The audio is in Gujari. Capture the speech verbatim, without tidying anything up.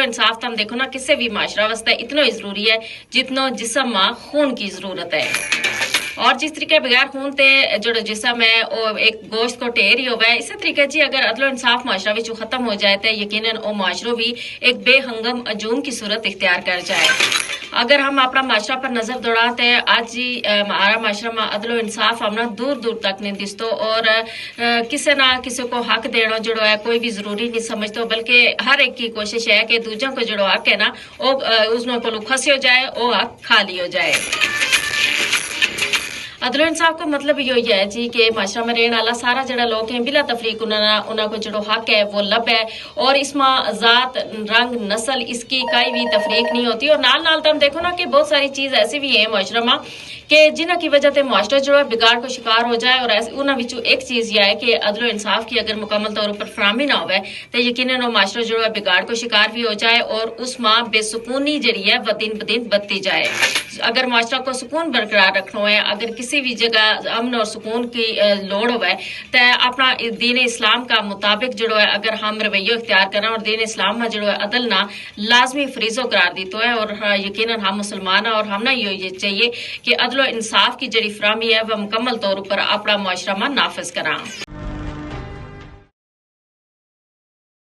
انصاف تم دیکھو نا، کسے بھی معاشرہ واسطے اتنو ہی ضروری ہے جتنو جسم ما خون کی ضرورت ہے۔ اور جس طریقے بغیر خون تے جڑو جسم ہے، وہ ایک گوشت کو ٹھیر ہی ہووے، اسی طریقے جی اگر عدل و انصاف معاشرہ وچوں ختم ہو جائے تے یقینا وہ معاشرو بھی ایک بے ہنگم ہجوم کی صورت اختیار کر جائے۔ اگر ہم اپنا معاشرہ پر نظر دوڑاں تے آج جی ہمارا معاشرہ ما عدل و انصاف ہم نا دور دور تک نہیں دستو، اور کسے نہ کسے کو حق دینو جڑو ہے کوئی بھی ضروری نہیں سمجھتو، بلکہ ہر ایک کی کوشش ہے کہ دوجاں کو جڑو حق ہے نا، وہ اس نو کو لکھا سی ہو جائے، وہ حق کھا لیو جائے۔ عدل و انصاف کو مطلب یوہی ہے جی کہ معاشرہ ما رہن والا سارا جڑا لوگ ہیں بلا تفریق انہاں کو جڑو حق ہے وہ لب ہے، اور اس ما ذات، رنگ، نسل اس کی کائی بھی تفریق نہیں ہوتی۔ اور نال نال تم دیکھو نا کہ بہت ساری چیز ایسی بھی ہیں معاشرہ ما کہ جنہاں کی وجہ تے معاشرہ جڑو ہے بگاڑ کو شکار ہو جائے، اور انہاں وچوں ایک چیز یہ ہے کہ عدل و انصاف کی اگر مکمل طور پر فراہمی نہ ہووے تو یقینا وہ معاشرہ جڑو ہے بگاڑ کو شکار بھی ہو جائے، اور اس ما بے سکونی جڑی ہے وہ دن بدن بدتی جائے۔ اگر معاشرہ کو سکون برقرار رکھنو ہے، اگر کسی بھی جگہ امن اور سکون کی لوڑ ہووے تو اپنا دین اسلام کا مطابق جڑو ہے اگر ہم رویو اختیار کراں اور دین اسلام ما جڑو ہے عدل نا لازمی فریضو قرار دیتو ہے، اور یقینا ہم مسلمان ہیں اور ہم نا یوہی چاہیے کہ عدل و انصاف کی جڑی فراہمی ہے وہ مکمل طور پر اپنا معاشرہ ما نافذ کراں۔